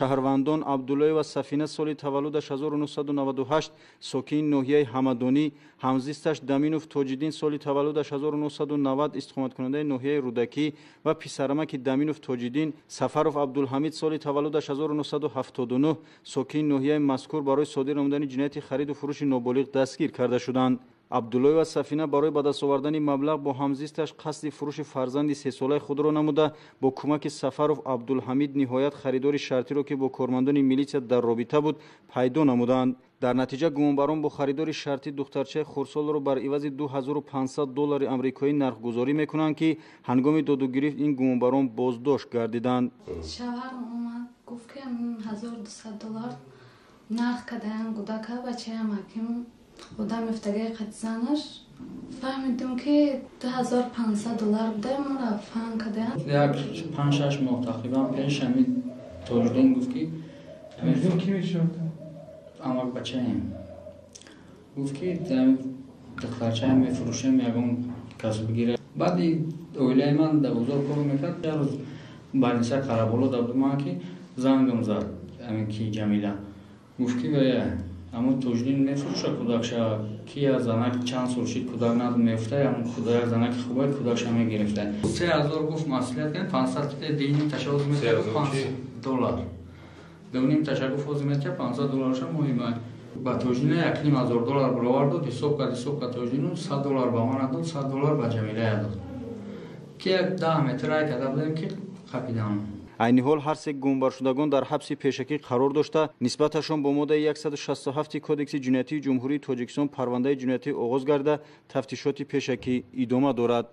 Шаҳрвандон Абдуллоева Сафина, соли таваллудаш 1998, сокини ноҳияи Ҳамадонӣ, ҳамзисташ Даминов Тоҷиддин, соли таваллудаш 1990, истиқоматкунандаи ноҳияи Рӯдакӣ ва писарамаки Даминов Тоҷиддин Сафаров Абдулҳамид, соли таваллудаш 1979, сокини ноҳияи мазкур барои содир намудани ҷинояти хариду фурӯши ноболиғ дастгир карда шуданд. Абдуллоева Сафина барои ба даст овардани маблағ бо ҳамзисташ қасди фурӯши фарзанди сесолаи худро намуда, бо кӯмаки Сафаров Абдулҳамид ниҳоят харидори шартиро, ки бо кормандони милитсия дар робита буд, пайдо намуданд. Дар натиҷа гумонбарон бо харидори шартӣ духтарчаи хурдсолро бар ивази 2500 доллари амрикоӣ нархгузорӣ мекунанд, ки ҳангоми додугирифт ин гумонбарон боздошт гардиданд. Шавҳарам омад, гуфт, ки 1200 доллар нарх кардаян гудака. Бачаям ҳаким одам мефтагаи қати занаш фаҳмидем, ки 2500 доллар буда, моро фаҳм кардаян. Як 5-6 моҳ тақрибан пеш ҳамин Тоҷиддин гуфт, ки ки мешуд? Амак бачаем гуфт, ки духтарчаям мефурӯшем, ягон кас бигира. Баъди оилаи ман дар бозор кор мекард. Як рӯз больница Қараболо да будам, ки зангам зад ҳамин ки Ҷамила, гуфт, ки ҳамун Тоҷиддин мефурӯша кӯдакша, ки я занак чанд сол шид, кӯдак над мефта, ҳамун як занаки хубай кӯдакша мегирифта. 3000 гуфт, маслиҳат кардем, 500 диним ташаввуз метиҳад, 5 доллар дуним таша гуфт, ҳозир метиҳад, 500 долларша муҳима. Ба Тоҷиддина 1500 доллар баровар дод. Ҳисоб кард, ҳисоб кард Тоҷиддину 100 доллар ба мана дод, 100 доллар ба Ҷамилая дод, ки як 10 метр рай карда будем, ки қапидам. Айни ҳол ҳар се гумонбаршудагон дар ҳабси пешакӣ қарор дошта, нисбаташон бо моддаи 167 Кодекси ҷиноятии Ҷумҳурии Тоҷикистон парвандаи ҷиноятӣ оғоз гарда, тафтишоти пешакӣ идома дорад.